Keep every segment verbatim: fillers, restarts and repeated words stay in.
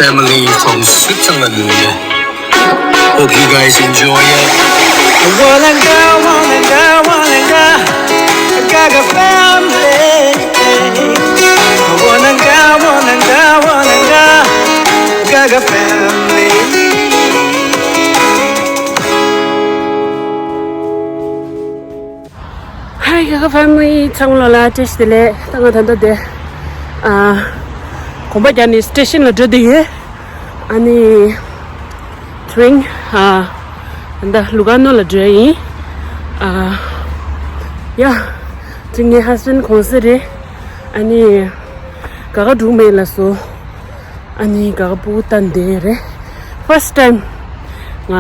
Family from Switzerland. Hope you guys enjoy it. Wananga, wananga, wananga. I got a family. Wananga, wananga, wananga. I got a family. Hi, Gaga family. ཚང་མ་ལ་བཀྲ་ཤིས་བདེ་ལེགས། ད་ང་ད་ལྟ་དེ། ཨ། གོམ་པ་རྒྱག་ནས་སི་ཊེ་ཤན་ལ་འགྲོ་བསྡད་ཡོད། ཨ་ནི། ཊེ་རེན། ཨ། ད་ལུ་ག་ནོ་ལ་འགྲོ་ཡ་ཡིན། ཨ། ཡ། དེ་ངའི་ཧ་སི་བྷེན་གོང་ས་རེད། ཨ་ནི། ག་ག་འགྲོ་མེད་ལ་སོ། ཨ་ནི་ག་ག་སྤུ་གུ་ལྟ་འདི་རེད། ཕར་སི་ཊི་ཊེམ་ང་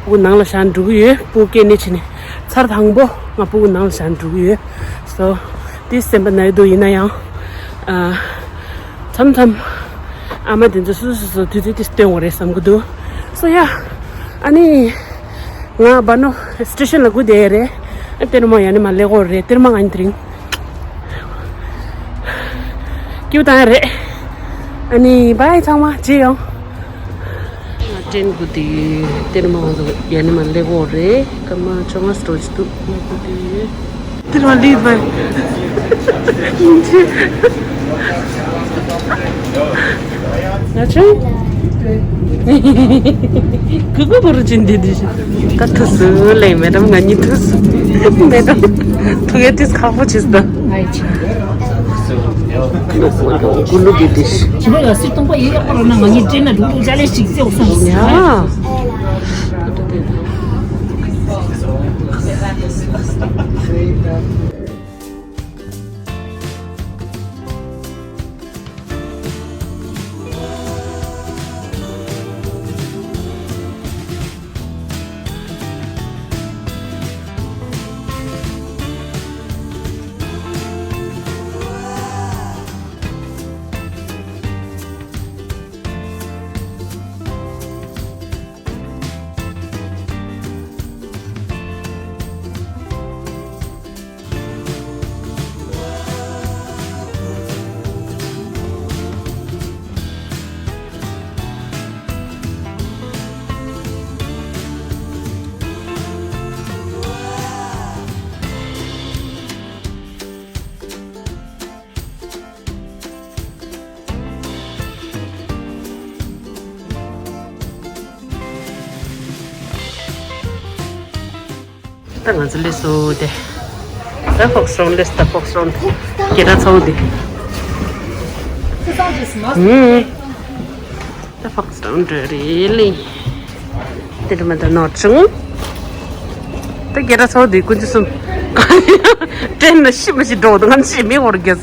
སྤུ་གུ་ནང་ལ་བཞག་འགྲོ་གི་ཡོད། སྤུ་གུ་སྐྱེས་ནས་ཕྱིན་ནས་ཚར་དང་པོ་ང་སྤུ་གུ་ནང་ལ་བཞག་འགྲོ་གི་ཡོད། སོ་དེ་སེམས་པ་ན་ཡི་འདུག་ཡིན་ན་ཡང་། ཨ། མཚམས་མཚམས་ཨ་མ་དེ་ཚོ་སོ་སོ་སོ་དུས་ཚོད་དེ་སྟོན་དགོས་རེད་བསམ་གི་འདུག་སོ་ཡ། ཨ་ནི། ང་བ་ནོ་སི་ཊེ་ཤན་ལ་སྒུག་བསྡད་ཡོད་རེད། ཨ་ཏེ་རུ་མ་ཡ་ནི་མ་ལེ་གོ་རེད། ཏེ་རུ་མ་ང་ཡིན་དེ་རིང་། ཀྱུ་དང་རེད། ཨ་ནི་བའི་ཚང་མ་བརྗེད་ཡོང་། ང་ཏྲེན་གུ་དེ་ཏེ་རུ་མ་ང་ཚོ་ཡ་ནི་མ་ལེ་གོ་རེད། སྐར་མ་བཅོ་ལྔ་སྟོར་གྱི་འདུག་ང་གུ་དེ། ཏེ་རུ་མ་ལི་བའི། ང་ཚོ། གུ་གུ་གུ་རུ་ཅིན་དེ་དེ་ཞིག་ད་ཐུ་སུ་ལེ་མེ་ཌམ་ང་གཉིས་ཐུ་སུ། མེ་ཌམ། ཐུ་གེ་ཏིས་ཁག་པོ་ཆེ་སུ་ད། གུ་ལུ་གི་དེ་ཞིག་ཇི་ལོ་ཡ་སི་སྟོང་པ་ཡོད་ཡག་པ་རོ་ན་ང་གཉིས་ཏྲེན་ན་འགྲོ་འགྲོ་ཅ་ལེ་ཞིག་རྩེའོ་སོང་ཡ། ད་ང་ཚོ་སླེབས་སོང་དེ། ད་ཧྥོག་སི་རོན་སླེབས། ད་ཧྥོག་སི་རོན་སྐད་གྲགས་ཚ་བོ་དེ། ཧུམ། ད་ཧྥོག་སི་རོན་འགྲོ་རེད་ལེ། དེ་འདྲ་མ་ད་ནོར་བྱུང་། ད་སྐད་གྲགས་ཚ་བོ་དེ་ཀུན་སྤྱོད་གསུམ། ཏྲེན་ལ་ཤི་མ་ཤི་འགྲོ་འདུག་ང་ཚོ་མི་འོར་རྒྱས།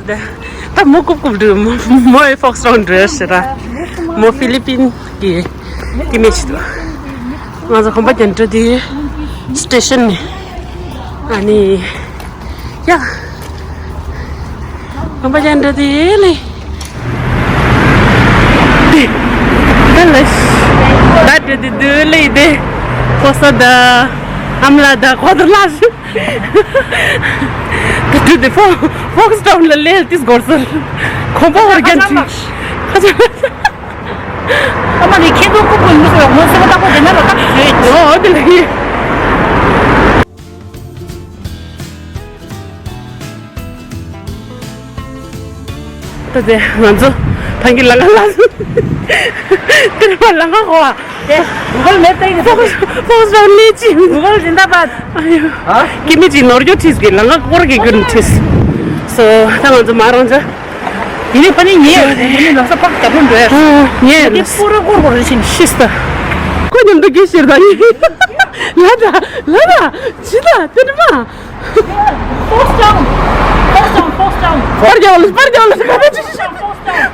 ད་མོ་རྐུབ་རྐུབ་འགྲོ། མོ་མོ་ཨེ་ཧྥོག་སི་རོན་འགྲོ་ཡ་ཞེ་ར། མོ་ཧྥི་ལི་པིན་གི་སྐྱེ་དམན་ཞིག་འདུག་ང་ཚོ་གོམ་པ་རྒྱག་འགྲོ་དེ་སི་ཊེ་ཤན་ནས། ཨ་ནི་ཡ། གོམ་པ་རྒྱག་འགྲོ་དེ་ལེ། དེ་ད་ལེ་ད་འགྲོ་དེ་དུ་ལེ་དེ། ཕོ་ས་ད་ཨམ་ལ་ད་ཁོ་ད་ལ་ཞུ། དེ་དུས་དེ་ཧྥོག་ཧྥོག་སི་ཊའུན་ལ་སླེབས་ཏེ་སྒོར་སོར། གོམ་པ་བོར་རྒྱབ་ཅིག་ཁ་ཚ། ཨ་མ་ནི་ཁྱེད་ཚོ་རྐུབ་ཀུན་མི་ཟེར་བ་ངོ་ཚ་བ་ལྟ་བུ་དེ་ན་ལ་ཁ་ཟོས་ཡོད། ཨོ་དེ་ལ་ཡིན། ད་དེ་ང་ཚོ་ཕ་གི་ལ་ཁ་ལ་སོང་། དེར་མ་ལ་ཁ་གོ་བ། དེ་གུ་གལ་མེབ་ཏེ་ཡིན། ཧྥོག་སི་ཧྥོག་སི་རང་ལས་ཅི། གུ་གལ་ཛིན་དཱ་བཱད། ཨ་ཡོ། ཧ། ཀི་མི་ཅི་ནོར་གྱོ་ཁྲིས་གི་ལ་ཁ་སྐོར་གི་ཀུན་ཁྲིས། སོ་ད་ང་ཚོ་མ་རང་ཅག་ཡིན་ནི་ཕ་ནི་ཉེ་ཡིན་ནི་ལ་ས་ཕག་རྒྱབ་ལོ་འགྲོ་ཡ། ཨ་ཉེ་དེ་ལ་སྐོར་ར་སྐོར་སྐོར་རེ་ཕྱིན་ཤིས་ད། ཁོ་མཉམ་དུ་གི་ཤེར་ད་ཡིན། ལ་ད་ལ་ད་ཅི་ད་དེ་ནི་མ། Force down. Force down, force down. པར་རྒྱག་ལ་པར་རྒྱག་ལ་ཁ་ད་ཅི་ཤི། Force down.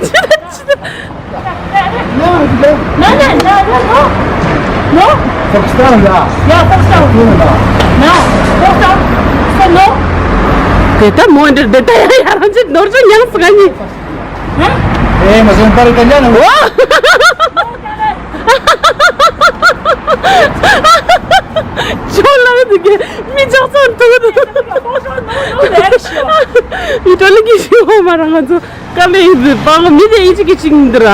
ཅི་ད་ཅི་ད། No, no, no, no, no. No? Force down, yeah. Yeah, force down. No, no. No, force down. So no? དེ་ད་མོ་འདྲ་དེ་ད་ཡ་ཡ་རང་ཅི་ནོར་ཅི་ཉང་སུ་ག་ཉི། Hã? Eh, ma sono imparato italiano. ཅོ་ལ་ མི་ཅག་ཚང་ཐུག་མི་ཏོ་ལི་གི་ཤི་ཧོ་མ་རང་ང་ཚོ་ཀ་མེ་ཡི་བི་པང་མི་དེ་ཨི་ཅི་གི་ཅིག་འདི་ར།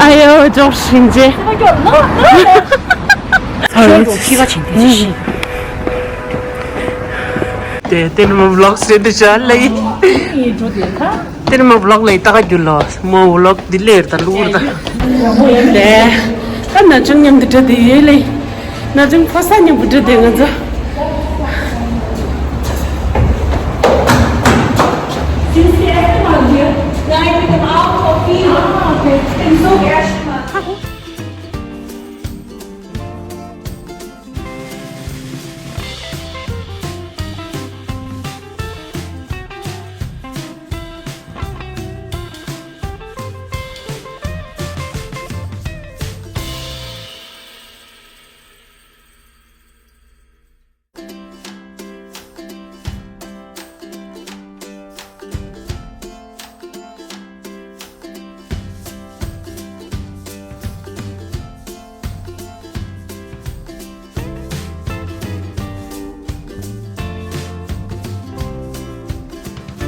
ཨ་ཡོ་ཅོག་ཤིང་ཅེ། ཨ་ཡོ་ཁྱི་ག་ཆེན་དེ་ཅི་ཤི། དེ་དེ་ནི་མ་བི་ལོག་སེ་དེ་ཅ་ལེ། དེ་ནི་མ་བི་ལོག་ལེ་ད་ག་རྒྱུ་ལོ་མོ་བི་ལོག་འདི་ལེ་ད་ལུག་ད། དེ་ད་ན་ཅུང་མཉམ་དུ་འདྲ་དེ་ཡོད་ལེ། ན་ཅུང་ཕོ་ས་མཉམ་དུ་འདྲ་དེ་ང་ཚོ། Since the afternoon here, guide with an hour coffee. Ah, okay. And so cash.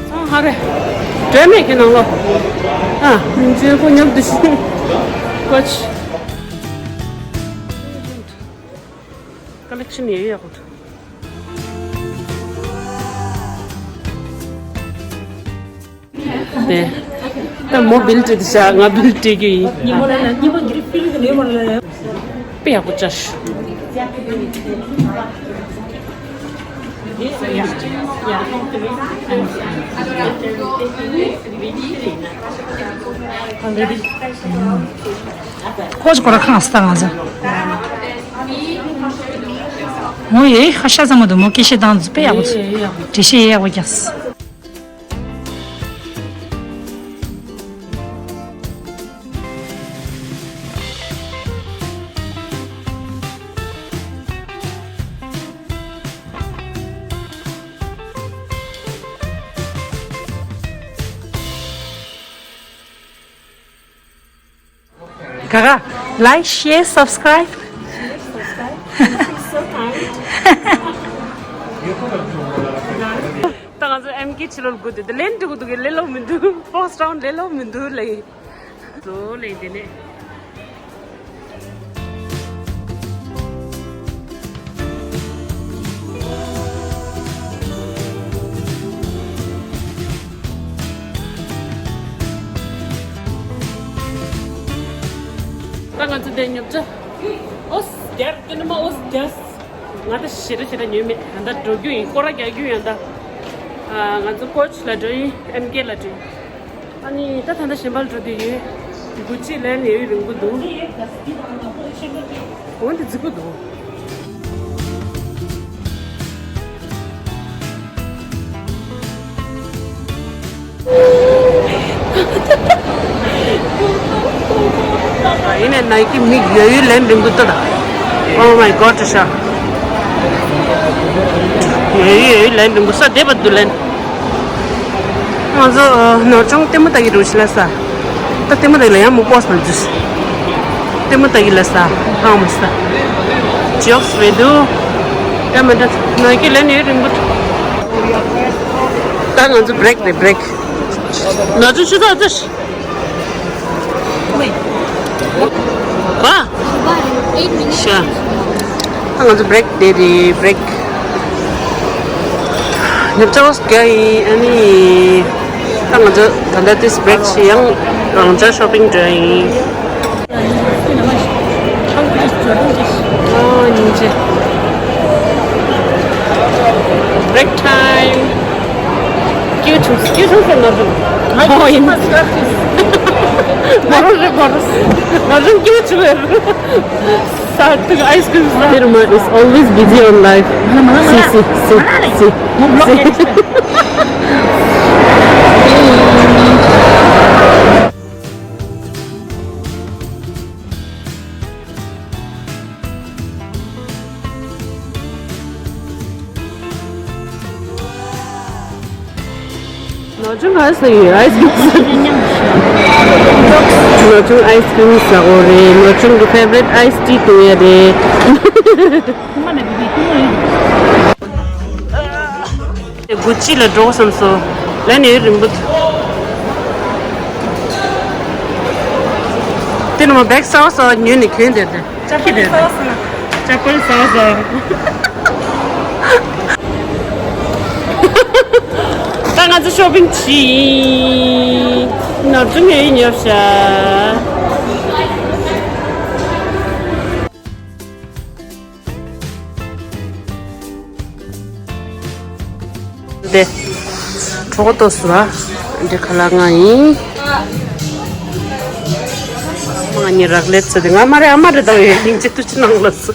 ཨ་ཧ་རེ། དྲན་མེད་ཀྱི་ནང་ལོ། ཨ། མཇལ་ཁོ་མཉམ་དུ་ཞིག་ཀོ་ཆི། ཀ་ལེག་ཤན་ཡོད་ཡག་པོ་འདུག་དེ། ད་མོ་བིལ་ཏི་དེ་བྱ་ང་བིལ་ཏི་གི་ཡིན། དཔེ་ཡག་པོ་བྱ་ཞུ། ཁོ་ཚོ་ཁོ་ར་ཁང་སྟ་ང་ཚོ། ངོ་ཡེ་ཁ་ཤ་ཚ་མོ་དུ་མོ་སྐད་བཤད་སྟངས་དཔེ་ཡག་པོ། འགྲེལ་བཤད་ཡག་པོ་རྒྱག་ག་ག like, share, subscribe. ད་ང་ཚོ་ཨེམ་ཀེ་ཕྱི་ལོགས་སྒུག་དེ་དེ་ལེན་འགྲོ་གི་འདུག་གི་ལེ་ལོ་མི་འདུག་ཕོགས་ཊའུན་ལེ་ལོ་མི་འདུག་ལེ། ལོ་ལེ་དེ་ནས། ད་ང་ཚོ་དེ་ཉོབ་ཅག་ཨོ་སི་རྒྱར་དེ་ནི་མ་ཨོ་སི་རྒྱ། ང་ད་ཞེ་དྲག་ཞེ་དྲག་ཉོས་མེད། ད་ལྟ་འགྲོ་རྒྱུ་ཡིན། སྐོར་ར་རྒྱག་རྒྱུ་ཡིན་ད། ང་ཚོ་ཀོ་ཆི་ལ་འགྲོ་ཡིན། ཨེམ་ཀེ་ལ་འགྲོ་ཡིན། ཨ་ནི་ད་ད་ལྟ་གཞན་པ་ལ་འགྲོ་དུས་ཡོད། གུ་ཅི་ལེན་ཡོད་རིང་པོ་འདུག་འོན་ཏེ་རྫིག་པོ་འདུག་ཡིན་ནའི་ནའི་ཀི་མིག་ཡོད་ཡོད་ལེན་རིང་པོ་འདུག་ད། Oh my God ཤ། ཡོད་ཡོད་ཡོད་ལེན་རིང་པོ་ས་བསྡད་པ་འདུག་ལེན། ང་ཚོ་ནོར་ཅང་ལྟད་མོ་ལྟ་གི་འགྲོ་ཤི་ལ་ས། ད་ལྟད་མོ་ལྟ་གི་ལ་ཡང་མོ་པོ་སི་མ་ལ་འཇུས། ལྟད་མོ་ལྟ་གི་ལ་ས། ཧང་མ་ས། ཇོག་སི་རེད་འདུག་ཡ་མ་འདྲ་ནོར་གྱི་ལན་ཡོད་རིང་པོ། ད་ང་ཚོ་བྷི་རེག་རེད་བྷི་རེག་ནོར་ཅང་ཤི་ད་ད་ཤི། ཨ། ཤ། ང་ཚོ་བྷི་རེག་དེ་རེད་བྷི་རེག་ཉིན་ཅག་རྒྱ་ཡིན། ཨ་ནི་ད་ང་ཚོ་ད་ལྟ་དེ་བྷི་རེག་བྱེད་ཡང་རང་ཅག་ཤོ་པིང་འགྲོ་ཡིན། ཨོ་ཉིན་ཅེ། བྷི་རེག་ཊའིམ། སྐྱིད་བྱུང་སྐྱིད་བྱུང་ཟེར་ན་རུང་། ཨོ་ཡིན། མ་རུང་རེད་མ་རུང་། མ་རུང་སྐྱིད་བྱུང་ཡ་རུང་། Sarthak ice cream. Perumal is always busy on live. See, see, see, see. ནོར་ཅང་ག་ས་ཡོད། ཨའི་སི་ཀྲིམ་ཟ། ནོར་ཅང་ཨའི་སི་ཀྲིམ་ཟ་འོ་རེད། ནོར་ཅང་གི་ཕེ་ཝ་རིཊ་ཨའི་སི་ཊི་འཐུང་ཡ་རེད། དེ་དགུ་གཅིག་ལ་འགྲོ་བསམ་སོང་། ལན་ནི་རིང་པོ་འདུག་དེ་ནི་མ་བེག་སོ་སོ་ཉོས་ནས་གྱོན་དེ་དེ་ཅག་གི་དེ་དེ་ཅག་པོ་སོ་སོ། ད་ང་ཚོ་ཤོ་པིང་བྱས་ཡིན། ནོར་བུ་ངའི་ཉོབ་ཤག་དེ། གྲོགས་ཏོ་སུ་ར། འདི་ཁ་ལག་ང་ཡིན། ང་གཉིས་རག་ལས་ཚོད་དེ་ང་མ་རེད་ཨ་མ་རེད་ད་ཡོད་སྙིང་རྗེ་ཐུགས་རྗེ་གནང་ལགས་སུ།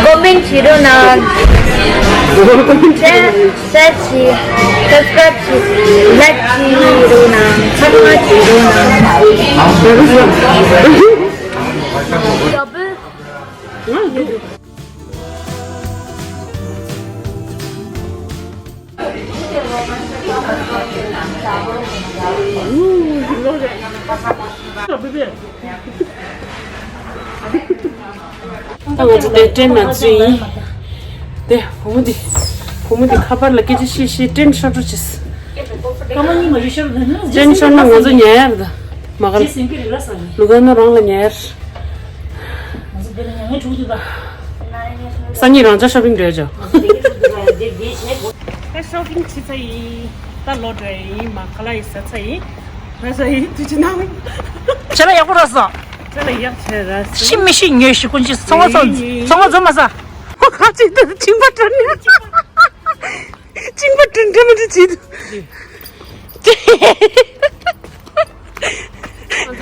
ཀོ་མེན་བྱེད་རོགས་གནང་། ཤེར་ཤེར་བྱེད། སབ་སི་ཀ་རབ་བྱེད། ལའིག་བྱེད་རོགས་གནང་། ཚགས་མ་བྱེད་རོགས་གནང་། ད་ང་ཚོ་དེ་ཏྲེན་ནང་ཚུད་ཡིན། དེ་བུ་མོ་འདི། བུ་མོ་འདི་ཁ་པར་ལ་སྐད་ཆ་བཤད་བཤད་ཏྲེན་ཤོར་འགྲོ་བྱས། སྐར་མ་གཉིས་མ་ཞིག་ཤོར་འགྲོ་ན་ཏྲེན་ཤོར་ན་ང་ཚོ་ཉལ་ཡར་ད། མ་ག་ལ། ལུ་ག་ནོ་རང་ལ་ཉལ་ཡར། ང་ཚོ་དེ་ལ་ཉལ་ངའི་ཕྲུ་གུ་དུ་ད། སང་ཉིན་རང་ཅག་ཤོ་པིང་འགྲོ་ཡ་ཅོ། ད་ཤོ་པིང་བྱས་ཚར་ཡིན། ད་ལོག་འགྲོ་ཡ་ཡིན། མ་ཁ་ལག་ཡི་ཟ་ཚར་ཡིན། ད་ཟ་ཡིན་དུས་ཅི་ནང་། ཁྱེད་ལ་ཡག་པོ་རག་སོང་། ཁྱེད་ལ་ཡག་ཆེ་ར་སོང་། ཤི་མི་ཤི་ཉོས་ཤི་ཀུན་ཅི་ཚོང་བ་ཚོང་ཚོང་བ་ཚོང་མ་ས། ཁོ་ཁ་ཅིག་ཏུ་ཆིང་པ་དྲན་ནས། ཆིང་པ་དྲན་དྲན་མི་དྲན་བྱེད།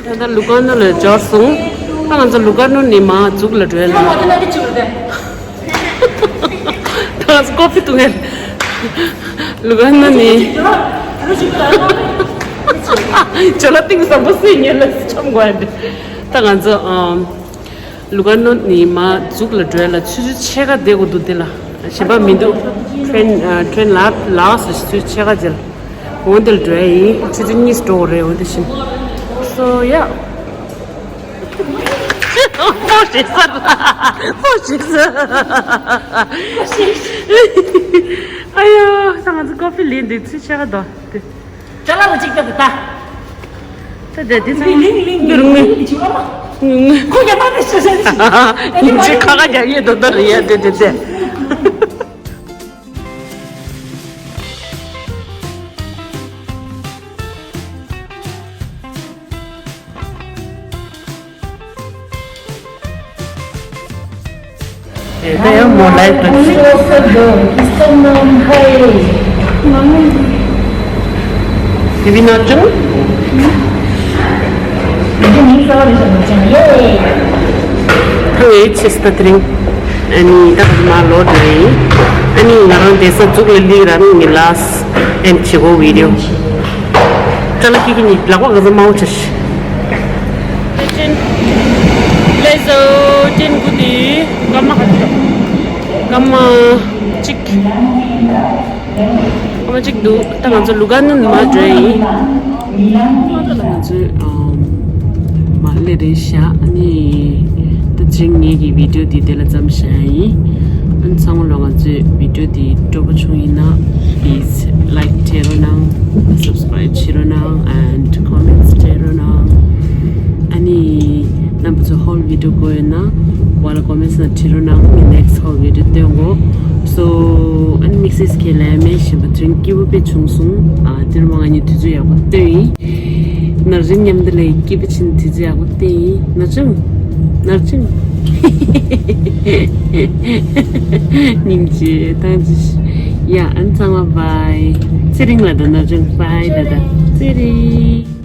ད་ལྟ་ལུ་ཀར་ནོ་ལ་འབྱོར་སོང་། ད་ང་ཚོ་ལུ་ཀར་ནོ་ནས་མར་འཛུགས་ལ་འགྲོ་ཡ་ལ། ད་ང་ཚོ་ཀོ་ཕི་འཐུང་ཡ། ལུ་ཀར་ནོ་ནས། ཇོ་ལ་ཏིང་ཟམ་པོ་སུས་ཉོས་ལ་འཆམ་དགོས་ཡ་འདི། ད་ང་ཚོ་ཨམ། ལུ་ཀར་ནོ་ནས་མར་འཛུགས་ལ་འགྲོ་ཡ་ལ་ཆུ་ཚོད་ཕྱེད་ཀ་བསྡད་དགོས་འདུག་དེ་ལ། གཞན་པ་མི་འདུག་ཁྲེན་ཨ་ཁྲེན་ལ་ལགས་སུ་ཆུ་ཚོད་ཕྱེད་ཀ་རྗེས་ལ། འོ་འདི་ལ་འགྲོ་ཡ་ཡིན། ཆུ་ཚོད་གཉིས་སུ་འགྲོ་དགོས་རེད། འོ་འདི་བཞིན། སོ་ཡ། ཕོ་ཞིག་ཟེར། ཕོ་ཞིག་ཟེར། ཨ་ཡ། ད་ང་ཚོ་ཀོ་ཕི་ལེན་འདུག་ཆུ་ཚོད་ཕྱེད་ཀ་འདུག་དེ། ཅ་ལག་ལ་གཅིག་ལྟ་དུ་ལྟ། ད་དེ་དེ་ཚང་ལིང་ལིང་ལིང་ལིང་ལིང་ཅི་ཨ་མ། ཁོ་ཉ་མ་དེ་ཤ་ཤ་ནི་ཅི་ཁ་ཁ་རྒྱག་ཡས་དོ་ད་རེད་ཡ་དེ་དེ་དེ། དེ་ཡང་མོ་ལའི་ཏོག་ཙམ། དེ་བི་ན་ཅུང་། ངའི་ཆེས་ད་དེ་རིང་ཨ་ནི་ད་མ་ལོ་དེ་ཨ་ནི་ང་རང་བསྡད་ས་འཛུགས་ལ་ལི་ར་ནི་ངའི་ལ་སི་ཨེན་ཌི་བྱེད་དགོས་བི་ཌི་ཡོ། ཅ་ལག་ཁྱི་ཁྱི་ནི་ལག་པ་ག་ཚོད་མང་པོ་ཆགས་ཤག་ལེ་ཟོ་ཅན་གུ་དི་སྐར་མ་ཧ་ཅང་སྐར་མ་གཅིག་སྐར་མ་གཅིག་འདུག་ད་ང་ཚོ་ལུ་ག་ནན་མ་འགྲོ་ཡིན། ད་ང་ཚོས་ཨམ་མ་སླེབས་རེད་ཤག་ཨ་ནི་ད་ཅིང་ངེད་ཀྱི་བི་ཌི་ཡོ་འདི་དེ་ལ་ཙམ་བཞག་ཡིན། ཨ་ནི་ཚང་མ་ལ་ང་ཚོའི་བི་ཌི་ཡོ་འདི་སྤྲོ་པོ་བྱུང་ཡིན་ན་པི་ལི་སི་ལའིཀ་བྱེད་རོགས་གནང་། སབ་སི་ཀི་རའིབ་བྱེད་རོགས་གནང་། ཨེན་ཌི་ཀོ་མེན་ཊི་བྱེད་རོགས་གནང་། ཨ་ནི་རྣམ་པ་ཚོ་ཧོལ་བི་ཌི་ཡོ་དགོས་ཡོད་ན་བ་ལ་ཀོ་མེན་ཊི་ནང་བྲིས་རོགས་གནང་། ངས་ནེག་སི་ཊི་ཧོལ་བི་ཌི་ཡོ་སྟོན་དགོས། སོ་ཨ་ནི་དམིགས་བསལ་གྱི་ལས་མེད་བཞིན་པ་དྲིན་སྐྱིད་པོ་དཔེ་བྱུང་སོང་། ཨ་དེར་མ་ང་གཉིས་དུས་ཚོད་ཡག་པོ་བཏོན་ཡིན། ནར་ཅིང་མཉམ་དུ་ལས་སྐྱིད་པོ་ཕྱིན་དུས་ཚོད་ཡག་པོ་བཏོན་ཡིན། ནར་ཅིང་། ནར་ཅིང་། སྙིང་རྗེ་ཐང་ཅིག་ཡ་ཨ་ནི་ཚང་མ་བྷའི། ཚེ་རིང་ལ་ད་ནར་ཅིང་བྷའི་ད་ད་ཚེ་རིང་།